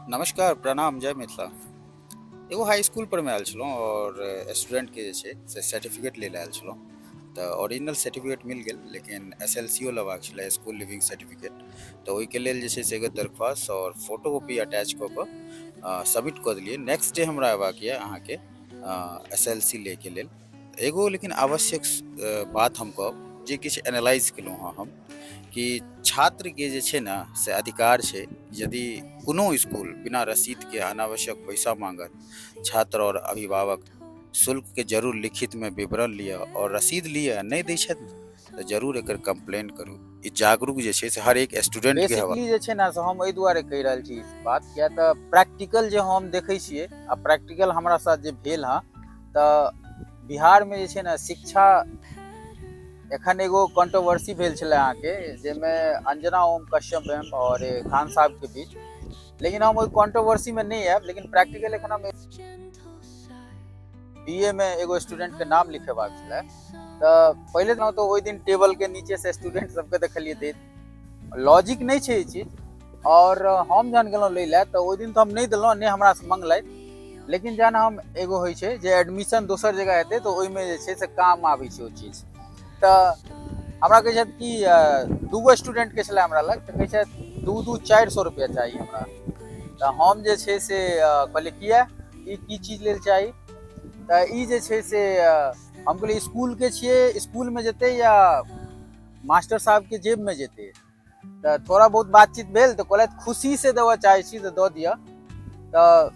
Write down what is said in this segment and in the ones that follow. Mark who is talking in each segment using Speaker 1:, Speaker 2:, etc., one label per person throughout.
Speaker 1: नमस्कार, प्रणाम, जय मिथिला। एगो हाई स्कूल पर मे आयल छलहुँ आओर स्टूडेंटके जे छै से सर्टिफिकेट लै लए आयल छलहुँ, तऽ ओरिजिनल सर्टिफिकेट मिल गेल, लेकिन एस एल सी ओ लेबाक छलै, स्कूल लिविंग सर्टिफिकेट। तऽ ओहिके लेल जे छै से एगो दरख्वास्त आओर फोटो कॉपी अटैच कऽ कऽ सबमिट कऽ देलियै। नेक्स्ट डे हमरा अयबाक यऽ अहाँके एस एल सी लैके लेल। एगो लेकिन आवश्यक बात हम कहब जे किछु एनालाइज केलहुँ हँ हम कि छात्रके जे छै ने से अधिकार छै। यदि कोनो इसकुल बिना रसीदके अनावश्यक पैसा मांगत, छात्र आओर अभिभावक शुल्कके जरूर लिखितमे विवरण लिअ आओर रसीद लिअ। नहि दै छथि तऽ जरूर एकर कम्प्लेन करू। ई जागरूक जे छै से हर एक स्टूडेंटके हेबाक।
Speaker 2: बेसिकली जे छै ने से हम एहि दुआरे कहि रहल छी ई बात, किया तऽ प्रैक्टिकल जे हम देखै छियै आ प्रैक्टिकल हमरा साथ जे भेल हँ, तऽ बिहारमे जे छै ने शिक्षा एखन एगो कंट्रोवर्सी भेल छलै अहाँके, जाहिमे अंजना ओम कश्यप मैम आओर खान साहबके बीच। लेकिन हम ओहि कंट्रोवर्सीमे नहि आयब, लेकिन प्रैक्टिकल एखन हम बी ए मे एगो स्टूडेंटके नाम लिखेबाक छलै, तऽ पहिले तऽ ओहि दिन टेबलके नीचेसँ स्टूडेंट सबके देखलियै दैत। लॉजिक नहि छै ई चीज। आओर हम जहन गेलहुँ लै लए, तऽ ओहि दिन तऽ हम नहि देलहुँ, नहि हमरासँ मङ्गलथि। लेकिन जहन हम एगो होइ छै जे एडमिशन दोसर जगह हेतै, तऽ ओहिमे जे छै से काम आबै छै ओ चीज। तऽ हमरा कहै छथि कि दूगो स्टूडेंटके छलै हमरा लग, तऽ कहै छथि 2 2 400 रुपैआ चाही हमरा। तऽ हम जे छै से कहलियै, किया, ई की चीज लेल चाही? तऽ ई जे छै से हम कहलियै, इसकुलके छियै, इसकुलमे जेतै या मास्टर साहबके जेबमे जेतै? तऽ थोड़ा बहुत बातचीत भेल, तऽ कहलथि, खुशीसँ देबऽ चाहै छी तऽ दऽ दिअ। तऽ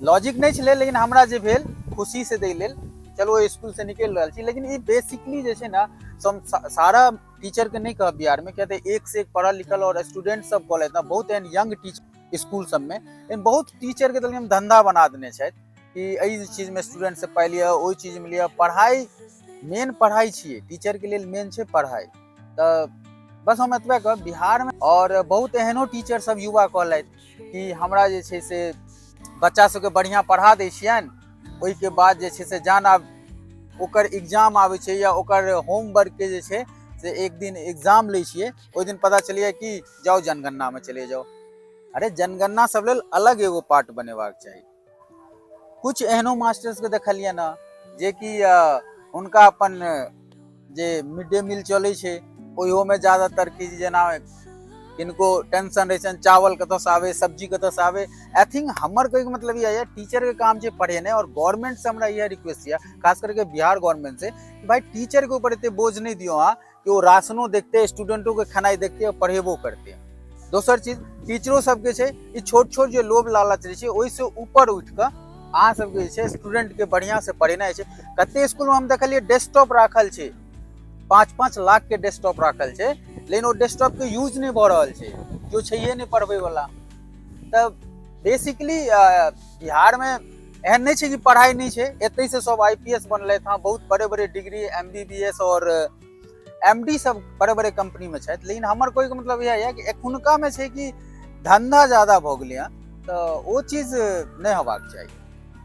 Speaker 2: लॉजिक नहि छलै, लेकिन हमरा जे भेल खुशीसँ दै लेल। चलू, ओहि इसकुलसँ निकलि रहल छी। लेकिन ई बेसिकली जे छै ने से हम सारा टीचरके नहि कहब बिहारमे, किया तऽ एक से एक पढ़ल लिखल आओर स्टूडेंट सब कहलथि ने, बहुत एहन यंग टीचर इसकुल सबमे। लेकिन बहुत टीचरके तऽ धंधा बना देने छथि कि एहि चीजमे स्टूडेंटसँ पाइ लिअ, ओहि चीजमे लिअ। पढ़ाइ मेन पढ़ाइ छियै, टीचरके लेल मेन छै पढ़ाइ। तऽ बस हम एतबे कहब बिहारमे। आओर बहुत एहनो टीचर सब युवा कहलथि कि हमरा जे छै से बच्चा सबके बढ़िआँ पढ़ा दै छियनि, ओहिके बाद जे छै से जहन आब ओकर एग्जाम आबै छै या ओकर होमवर्कके जे छै से एक दिन एग्जाम लै छियै, ओहि दिन पता चलैए कि जाउ जनगणनामे चले जाउ। अरे, जनगणना सब लेल अलग एगो पार्ट बनेबाक चाही। कुछ एहनो मास्टर्सके देखलियै ने जेकि हुनका अपन जे मिड डे मील चलै छै, ओहियोमे ज्यादातर कि जेना किनको टेंशन रहै छनि, चावल कतऽसँ आबै, सब्जी कतऽसँ आबै। I think हमर कहैके मतलब इएह यऽ, टीचरके काम छै पढ़ेनाइ। आओर गवर्नमेंटसँ हमरा इएह रिक्वेस्ट यऽ, खास करके बिहार गवर्नमेंट से, कि भाई, टीचरके ऊपर एते बोझ नहि दियौ अहाँ कि ओ राशनो देखते, स्टूडेंटोके खेनाइ देखते आओर पढ़ेबो करते। दोसर चीज टीचरो सबके छै, ई छोट छोट जे लोभ लालच रहै छै, ओहिसँ ऊपर उठि कऽ अहाँ सबके जे छै स्टूडेंटके बढ़िआँसँ पढ़ेनाइ छै। कते इसकुलमे हम देखलियै डेस्कटॉप राखल छै, 5-5 लाखके डेस्कटॉप राखल छै, लेकिन ओ डेस्कटॉपके यूज नहि भऽ रहल छै, केओ छैहे नहि पढ़बैवला। तऽ बेसिकली बिहारमे एहन नहि छै कि पढ़ाइ नहि छै। एतहिसँ सब आईपीएस बनलथि हँ, बहुत बड़े बड़े डिग्री, एमबीबीएस आओर एमडी सब बड़े बड़े कंपनीमे छथि। लेकिन हमर कहैके मतलब इएह यऽ कि एखुनकामे छै कि धंधा ज्यादा भऽ गेलै हँ, तऽ ओ चीज नहि होबाक चाही।